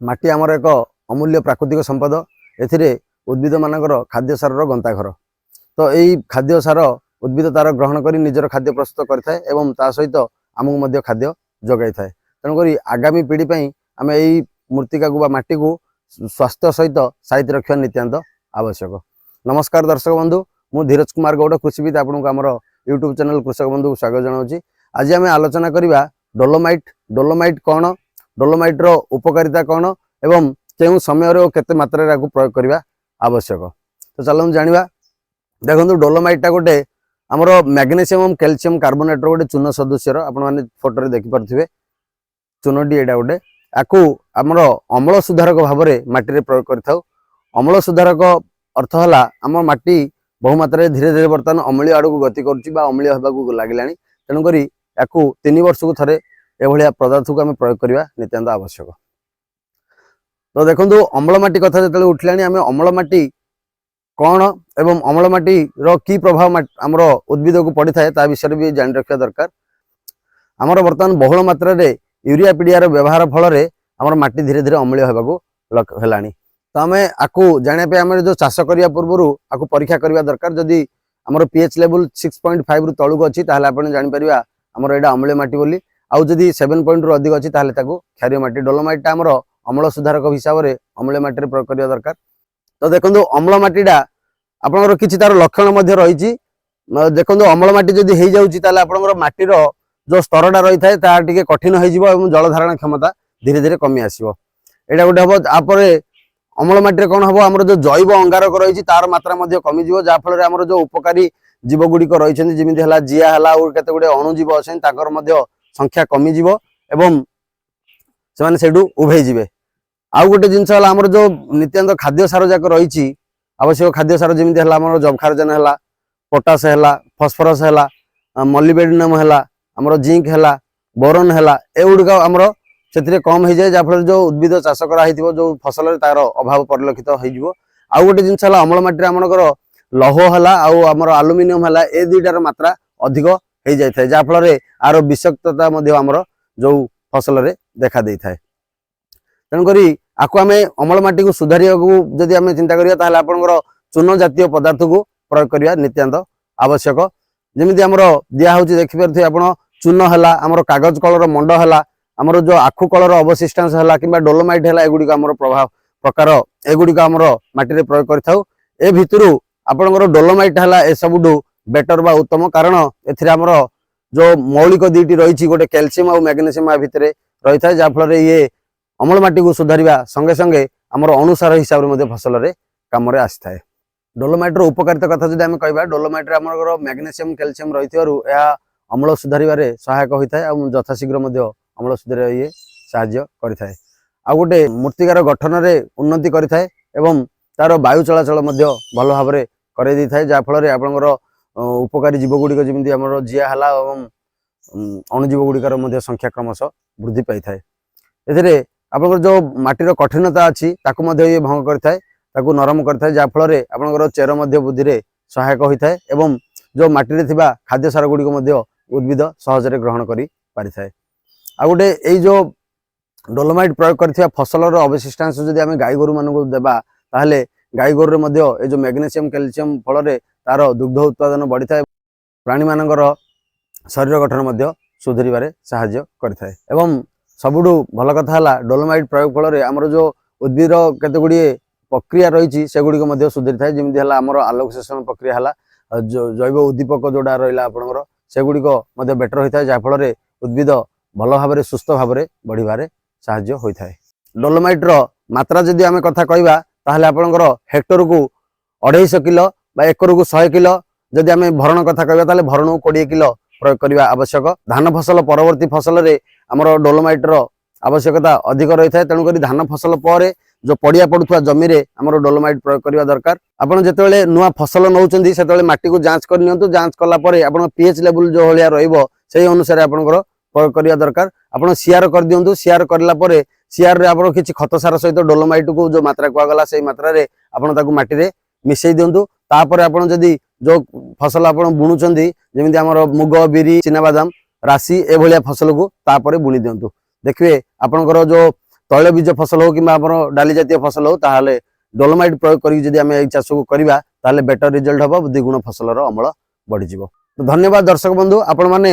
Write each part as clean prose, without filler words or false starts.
ମାଟି ଆମର ଏକ ଅମୂଲ୍ୟ ପ୍ରାକୃତିକ ସମ୍ପଦ। ଏଥିରେ ଉଦ୍ଭିଦମାନଙ୍କର ଖାଦ୍ୟ ସାରର ଗନ୍ତାଘର। ତ ଏଇ ଖାଦ୍ୟ ସାର ଉଦ୍ଭିଦ ତାର ଗ୍ରହଣ କରି ନିଜର ଖାଦ୍ୟ ପ୍ରସ୍ତୁତ କରିଥାଏ ଏବଂ ତା ସହିତ ଆମକୁ ମଧ୍ୟ ଖାଦ୍ୟ ଯୋଗାଇଥାଏ। ତେଣୁକରି ଆଗାମୀ ପିଢ଼ି ପାଇଁ ଆମେ ଏଇ ମୃତ୍ତିକାକୁ ବା ମାଟିକୁ ସ୍ୱାସ୍ଥ୍ୟ ସହିତ ସାଇତି ରଖିବା ନିତ୍ୟାନ୍ତ ଆବଶ୍ୟକ। ନମସ୍କାର ଦର୍ଶକ ବନ୍ଧୁ, ମୁଁ ଧୀରଜ କୁମାର ଗୌଡ଼, କୃଷିବିତ୍, ଆପଣଙ୍କୁ ଆମର ୟୁଟ୍ୟୁବ୍ ଚ୍ୟାନେଲ୍ କୃଷକ ବନ୍ଧୁକୁ ସ୍ୱାଗତ ଜଣାଉଛି। ଆଜି ଆମେ ଆଲୋଚନା କରିବା ଡୋଲୋମାଇଟ୍। ଡୋଲୋମାଇଟ୍ କ'ଣ, ଡୋଲୋମାଇଟ୍ର ଉପକାରିତା କ'ଣ ଏବଂ କେଉଁ ସମୟରେ ଓ କେତେ ମାତ୍ରାରେ ଏହାକୁ ପ୍ରୟୋଗ କରିବା ଆବଶ୍ୟକ। ତ ଚାଲନ୍ତୁ ଜାଣିବା। ଦେଖନ୍ତୁ, ଡୋଲୋମାଇଟ୍ଟା ଗୋଟେ ଆମର ମ୍ୟାଗ୍ନେସିୟମ୍ ଏବଂ କ୍ୟାଲସିୟମ୍ କାର୍ବୋନେଟ୍ର ଗୋଟେ ଚୂନ ସଦୃଶ୍ୟର। ଆପଣମାନେ ଫଟୋରେ ଦେଖିପାରୁଥିବେ ଚୂନଟି ଏଇଟା ଗୋଟେ। ଆକୁ ଆମର ଅମ୍ଳ ସୁଧାରକ ଭାବରେ ମାଟିରେ ପ୍ରୟୋଗ କରିଥାଉ। ଅମ୍ଳ ସୁଧାରକ ଅର୍ଥ ହେଲା, ଆମ ମାଟି ବହୁ ମାତ୍ରାରେ ଧୀରେ ଧୀରେ ବର୍ତ୍ତମାନ ଅମ୍ଳୀୟ ଆଡ଼କୁ ଗତି କରୁଛି ବା ଅମ୍ଳୀୟ ହେବାକୁ ଲାଗିଲାଣି। ତେଣୁକରି ୟାକୁ 3 ବର୍ଷକୁ ଥରେ ଏଭଳିଆ ପଦାର୍ଥକୁ ଆମେ ପ୍ରୟୋଗ କରିବା ନିତ୍ୟାନ୍ତ ଆବଶ୍ୟକ। ତ ଦେଖନ୍ତୁ, ଅମ୍ଳ ମାଟି କଥା ଯେତେବେଳେ ଉଠିଲାଣି, ଆମେ ଅମ୍ଳ ମାଟି କ'ଣ ଏବଂ ଅମ୍ଳ ମାଟିର କି ପ୍ରଭାବ ଆମର ଉଦ୍ଭିଦକୁ ପଡ଼ିଥାଏ, ତା ବିଷୟରେ ବି ଜାଣି ରଖିବା ଦରକାର। ଆମର ବର୍ତ୍ତମାନ ବହୁଳ ମାତ୍ରାରେ ୟୁରିଆ ପିଡ଼ିଆର ବ୍ୟବହାର ଫଳରେ ଆମର ମାଟି ଧୀରେ ଧୀରେ ଅମ୍ଳୀୟ ହେବାକୁ ହେଲାଣି। ତ ଆମେ ଆକୁ ଜାଣିବା ପାଇଁ ଆମେ ଯେଉଁ ଚାଷ କରିବା ପୂର୍ବରୁ ଆକୁ ପରୀକ୍ଷା କରିବା ଦରକାର। ଯଦି ଆମର ପିଏଚ୍ ଲେବୁଲ 6.5ରୁ ତଳକୁ ଅଛି, ତାହେଲେ ଆପଣ ଜାଣିପାରିବା ଆମର ଏଇଟା ଅମ୍ଳୀୟ ମାଟି ବୋଲି। ଆଉ ଯଦି 7 ପଏଣ୍ଟରୁ ଅଧିକ ଅଛି, ତାହେଲେ ତାକୁ କ୍ଷାରୀୟ ମାଟି। ଡୋଲୋମାଇଟଟା ଆମର ଅମ୍ଳ ସୁଧାରକ ହିସାବରେ ଅମ୍ଳୀୟ ମାଟିରେ ପ୍ରୟୋଗ କରିବା ଦରକାର। ତ ଦେଖନ୍ତୁ, ଅମ୍ଳ ମାଟିଟା ଆପଣଙ୍କର କିଛି ତାର ଲକ୍ଷଣ ମଧ୍ୟ ରହିଛି। ଦେଖନ୍ତୁ, ଅମ୍ଳ ମାଟି ଯଦି ହେଇଯାଉଛି, ତାହେଲେ ଆପଣଙ୍କର ମାଟିର ଯୋଉ ସ୍ତରଟା ରହିଥାଏ, ତାହା ଟିକେ କଠିନ ହେଇଯିବ ଏବଂ ଜଳଧାରଣ କ୍ଷମତା ଧୀରେ ଧୀରେ କମି ଆସିବ। ଏଇଟା ଗୋଟେ ହବ। ତାପରେ ଅମ୍ଳ ମାଟିରେ କ'ଣ ହବ? ଆମର ଯୋଉ ଜୈବ ଅଙ୍ଗାରକ ରହିଛି, ତାର ମାତ୍ରା ମଧ୍ୟ କମିଯିବ, ଯାହାଫଳରେ ଆମର ଯୋଉ ଉପକାରୀ ଜୀବ ଗୁଡ଼ିକ ରହିଛନ୍ତି, ଯେମିତି ହେଲା ଜିଆ ହେଲା ଆଉ କେତେ ଗୁଡ଼ିଏ ଅଣୁଜୀବ ଅଛନ୍ତି, ତାଙ୍କର ମଧ୍ୟ ସଂଖ୍ୟା କମିଯିବ ଏବଂ ସେମାନେ ସେଇଠୁ ଉଭେଇ ଯିବେ। ଆଉ ଗୋଟେ ଜିନିଷ ହେଲା, ଆମର ଯୋଉ ନିତ୍ୟାନ୍ତ ଖାଦ୍ୟ ସାର ଯାକ ରହିଛି, ଆବଶ୍ୟକ ଖାଦ୍ୟ ସାର, ଯେମିତି ହେଲା ଆମର ଯବକ୍ଷାରଜାନ ହେଲା, ପଟାସ ହେଲା, ଫସଫରସ ହେଲା, ମଲିବେଡିନମ ହେଲା, ଆମର ଜିଙ୍କ ହେଲା, ବୋରନ ହେଲା, ଏଗୁଡ଼ିକ ଆମର ସେଥିରେ କମ ହେଇଯାଏ, ଯାହାଫଳରେ ଯୋଉ ଉଦ୍ଭିଦ ଚାଷ କରାହେଇଥିବ, ଯୋଉ ଫସଲରେ ତାର ଅଭାବ ପରିଲକ୍ଷିତ ହେଇଯିବ। ଆଉ ଗୋଟେ ଜିନିଷ ହେଲା, ଅମ୍ଳ ମାଟିରେ ଆମଙ୍କର ଲୌହ ହେଲା ଆଉ ଆମର ଆଲୁମିନିୟମ ହେଲା, ଏ ଦୁଇଟାର ମାତ୍ରା ଅଧିକ ହେଇଯାଇଥାଏ, ଯାହାଫଳରେ ଆର ବିଷାକ୍ତତା ମଧ୍ୟ ଆମର ଯୋଉ ଫସଲରେ ଦେଖା ଦେଇଥାଏ। ତେଣୁକରି ଆକୁ ଆମେ ଅମ୍ଳ ମାଟିକୁ ସୁଧାରିବାକୁ ଯଦି ଆମେ ଚିନ୍ତା କରିବା, ତାହେଲେ ଆପଣଙ୍କର ଚୂନ ଜାତୀୟ ପଦାର୍ଥକୁ ପ୍ରୟୋଗ କରିବା ନିତ୍ୟାନ୍ତ ଆବଶ୍ୟକ। ଯେମିତି ଆମର ଦିଆହଉଛି, ଦେଖିପାରୁଥିବେ ଆପଣ, ଚୂନ ହେଲା, ଆମର କାଗଜ କଳର ମଣ୍ଡ ହେଲା, ଆମର ଯୋଉ ଆଖୁ କଳର ଅବଶିଷ୍ଟାଂଶ ହେଲା କିମ୍ବା ଡୋଲୋମାଇଟ୍ ହେଲା, ଏଗୁଡ଼ିକ ଆମର ପ୍ରଭାବ ପ୍ରକାର, ଏଗୁଡ଼ିକ ଆମର ମାଟିରେ ପ୍ରୟୋଗ କରିଥାଉ। ଏ ଭିତରୁ ଆପଣଙ୍କର ଡୋଲୋମାଇଟ୍ ହେଲା ଏ ସବୁଠୁ ବେଟର ବା ଉତ୍ତମ, କାରଣ ଏଥିରେ ଆମର ଯୋଉ ମୌଳିକ ଦୁଇଟି ରହିଛି, ଗୋଟେ କ୍ୟାଲସିୟମ ଆଉ ମ୍ୟାଗ୍ନେସିୟମ ଆ ଭିତରେ ରହିଥାଏ, ଯାହାଫଳରେ ଇଏ ଅମ୍ଳ ମାଟିକୁ ସୁଧାରିବା ସଙ୍ଗେ ସଙ୍ଗେ ଆମର ଅଣୁସାର ହିସାବରେ ମଧ୍ୟ ଫସଲରେ କାମରେ ଆସିଥାଏ। ଡୋଲୋମାଇଟ୍ର ଉପକାରିତା କଥା ଯଦି ଆମେ କହିବା, ଡୋଲୋମାଇଟ୍ରେ ଆମର ମ୍ୟାଗ୍ନେସିୟମ, କ୍ୟାଲସିୟମ ରହିଥିବାରୁ ଏହା ଅମ୍ଳ ସୁଧାରିବାରେ ସହାୟକ ହୋଇଥାଏ ଆଉ ଯଥାଶୀଘ୍ର ମଧ୍ୟ ଅମ୍ଳ ସୁଧାରିବା ଇଏ ସାହାଯ୍ୟ କରିଥାଏ। ଆଉ ଗୋଟେ ମୃତ୍ତିକାର ଗଠନରେ ଉନ୍ନତି କରିଥାଏ ଏବଂ ତାର ବାୟୁ ଚଳାଚଳ ମଧ୍ୟ ଭଲ ଭାବରେ କରାଇ ଦେଇଥାଏ, ଯାହାଫଳରେ ଆପଣଙ୍କର ଉପକାରୀ ଜୀବ ଗୁଡ଼ିକ, ଯେମିତି ଆମର ଜିଆ ହେଲା ଏବଂ ଅଣୁଜୀବ ଗୁଡ଼ିକର ମଧ୍ୟ ସଂଖ୍ୟା କ୍ରମଶଃ ବୃଦ୍ଧି ପାଇଥାଏ। ଏଥିରେ ଆପଣଙ୍କର ଯୋଉ ମାଟିର କଠିନତା ଅଛି, ତାକୁ ମଧ୍ୟ ଇଏ ଭଙ୍ଗ କରିଥାଏ, ତାକୁ ନରମ କରିଥାଏ, ଯାହାଫଳରେ ଆପଣଙ୍କର ଚେର ମଧ୍ୟ ବୃଦ୍ଧିରେ ସହାୟକ ହୋଇଥାଏ ଏବଂ ଯୋଉ ମାଟିରେ ଥିବା ଖାଦ୍ୟ ସାର ଗୁଡ଼ିକ ମଧ୍ୟ ଉଦ୍ଭିଦ ସହଜରେ ଗ୍ରହଣ କରି ପାରିଥାଏ। ଆଉ ଗୋଟେ, ଏଇ ଯୋଉ ଡୋଲୋମାଇଟ୍ ପ୍ରୟୋଗ କରିଥିବା ଫସଲର ଅବଶିଷ୍ଟାଂଶ ଯଦି ଆମେ ଗାଈ ଗୋରୁମାନଙ୍କୁ ଦେବା, ତାହେଲେ ଗାଈ ଗୋରୁରେ ମଧ୍ୟ ଏ ଯୋଉ ମ୍ୟାଗ୍ନେସିୟମ, କ୍ୟାଲସିୟମ ଫଳରେ ତାର ଦୁଗ୍ଧ ଉତ୍ପାଦନ ବଢ଼ିଥାଏ, ପ୍ରାଣୀମାନଙ୍କର ଶରୀର ଗଠନ ମଧ୍ୟ ସୁଧୁରିବାରେ ସାହାଯ୍ୟ କରିଥାଏ। ଏବଂ ସବୁଠୁ ଭଲ କଥା ହେଲା, ଡୋଲୋମାଇଟ୍ ପ୍ରୟୋଗ ଫଳରେ ଆମର ଯୋଉ ଉଦ୍ଭିଦର କେତେ ଗୁଡ଼ିଏ ପ୍ରକ୍ରିୟା ରହିଛି, ସେଗୁଡ଼ିକ ମଧ୍ୟ ସୁଧୁରିଥାଏ। ଯେମିତି ହେଲା ଆମର ଆଲୋକ ଶୋଷଣ ପ୍ରକ୍ରିୟା ହେଲା, ଆଉ ଜୈବ ଉଦ୍ଦୀପକ ଯୋଉଟା ରହିଲା ଆପଣଙ୍କର, ସେଗୁଡ଼ିକ ମଧ୍ୟ ବେଟର ହୋଇଥାଏ, ଯାହାଫଳରେ ଉଦ୍ଭିଦ ଭଲ ଭାବରେ, ସୁସ୍ଥ ଭାବରେ ବଢ଼ିବାରେ ସାହାଯ୍ୟ ହୋଇଥାଏ। ଡୋଲୋମାଇଟ୍ର ମାତ୍ରା ଯଦି ଆମେ କଥା କହିବା, ତାହେଲେ ଆପଣଙ୍କର ହେକ୍ଟରକୁ 250 କିଲୋ ବା ଏକରକୁ 100 କିଲୋ। ଯଦି ଆମେ ଭରଣ କଥା କହିବା, ତାହେଲେ ଭରଣକୁ 20 କିଲୋ ପ୍ରୟୋଗ କରିବା ଆବଶ୍ୟକ। ଧାନ ଫସଲ ପରବର୍ତ୍ତୀ ଫସଲରେ ଆମର ଡୋଲୋମାଇଟ୍ର ଆବଶ୍ୟକତା ଅଧିକ ରହିଥାଏ। ତେଣୁକରି ଧାନ ଫସଲ ପରେ ଯୋଉ ପଡ଼ିଆ ପଡୁଥିବା ଜମିରେ ଆମର ଡୋଲୋମାଇଟ୍ ପ୍ରୟୋଗ କରିବା ଦରକାର। ଆପଣ ଯେତେବେଳେ ନୂଆ ଫସଲ ନେଉଛନ୍ତି, ସେତେବେଳେ ମାଟିକୁ ଯାଞ୍ଚ କରି ନିଅନ୍ତୁ। ଯାଞ୍ଚ କଲା ପରେ ଆପଣ ପିଏଚ୍ ଲେବୁଲ ଯୋଉ ଭଳିଆ ରହିବ, ସେଇ ଅନୁସାରେ ଆପଣଙ୍କର ପ୍ରୟୋଗ କରିବା ଦରକାର। ଆପଣ ସିଆର କରିଦିଅନ୍ତୁ। ସିଆର କରିଲା ପରେ ସିଆରରେ ଆପଣ କିଛି ଖତ ସାର ସହିତ ଡୋଲୋମାଇଟ୍କୁ ଯୋଉ ମାତ୍ରା କୁହାଗଲା, ସେଇ ମାତ୍ରାରେ ଆପଣ ତାକୁ ମାଟିରେ ମିଶେଇ ଦିଅନ୍ତୁ। ତାପରେ ଆପଣ ଯଦି ଯୋଉ ଫସଲ ଆପଣ ବୁଣୁଛନ୍ତି, ଯେମିତି ଆମର ମୁଗ, ବିରି, ଚିନାବାଦାମ, ରାଶି, ଏଭଳିଆ ଫସଲକୁ ତାପରେ ବୁଣି ଦିଅନ୍ତୁ। ଦେଖିବେ, ଆପଣଙ୍କର ଯୋଉ ତୈଳବୀଜ ଫସଲ ହଉ କିମ୍ବା ଆମର ଡାଲି ଜାତୀୟ ଫସଲ ହଉ, ତାହେଲେ ଡୋଲୋମାଇଟ୍ ପ୍ରୟୋଗ କରିକି ଯଦି ଆମେ ଏଇ ଚାଷକୁ କରିବା, ତାହେଲେ ବେଟର ରେଜଲ୍ଟ ହେବ, ଦ୍ୱିଗୁଣ ଫସଲର ଅମଳ ବଢ଼ିଯିବ। ତ ଧନ୍ୟବାଦ ଦର୍ଶକ ବନ୍ଧୁ, ଆପଣମାନେ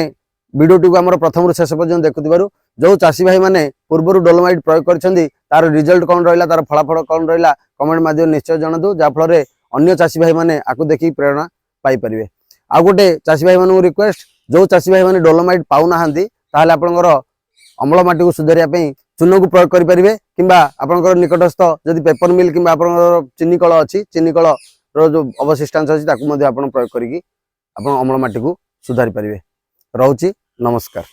ଭିଡ଼ିଓଟିକୁ ଆମର ପ୍ରଥମରୁ ଶେଷ ପର୍ଯ୍ୟନ୍ତ ଦେଖୁଥିବାରୁ। ଯେଉଁ ଚାଷୀ ଭାଇମାନେ ପୂର୍ବରୁ ଡୋଲୋମାଇଟ୍ ପ୍ରୟୋଗ କରିଛନ୍ତି, ତାର ରିଜଲ୍ଟ କ'ଣ ରହିଲା, ତାର ଫଳାଫଳ କ'ଣ ରହିଲା, କମେଣ୍ଟ ମାଧ୍ୟମରେ ନିଶ୍ଚୟ ଜଣାନ୍ତୁ, ଯାହାଫଳରେ ଅନ୍ୟ ଚାଷୀ ଭାଇମାନେ ଆକୁ ଦେଖି ପ୍ରେରଣା ପାଇପାରିବେ। ଆଉ ଗୋଟେ ଚାଷୀ ଭାଇମାନଙ୍କୁ ରିକ୍ୱେଷ୍ଟ, ଯେଉଁ ଚାଷୀ ଭାଇମାନେ ଡୋଲୋମାଇଟ୍ ପାଉନାହାନ୍ତି, ତାହେଲେ ଆପଣଙ୍କର ଅମ୍ଳ ମାଟିକୁ ସୁଧାରିବା ପାଇଁ ଚୂନକୁ ପ୍ରୟୋଗ କରିପାରିବେ, କିମ୍ବା ଆପଣଙ୍କର ନିକଟସ୍ଥ ଯଦି ପେପର ମିଲ୍ କିମ୍ବା ଆପଣଙ୍କର ଚିନି କଳ ଅଛି, ଚିନି କଳର ଯେଉଁ ଅବଶିଷ୍ଟାଂଶ ଅଛି, ତାକୁ ମଧ୍ୟ ଆପଣ ପ୍ରୟୋଗ କରିକି ଆପଣ ଅମ୍ଳ ମାଟିକୁ ସୁଧାରି ପାରିବେ। ରହୁଛି, ନମସ୍କାର।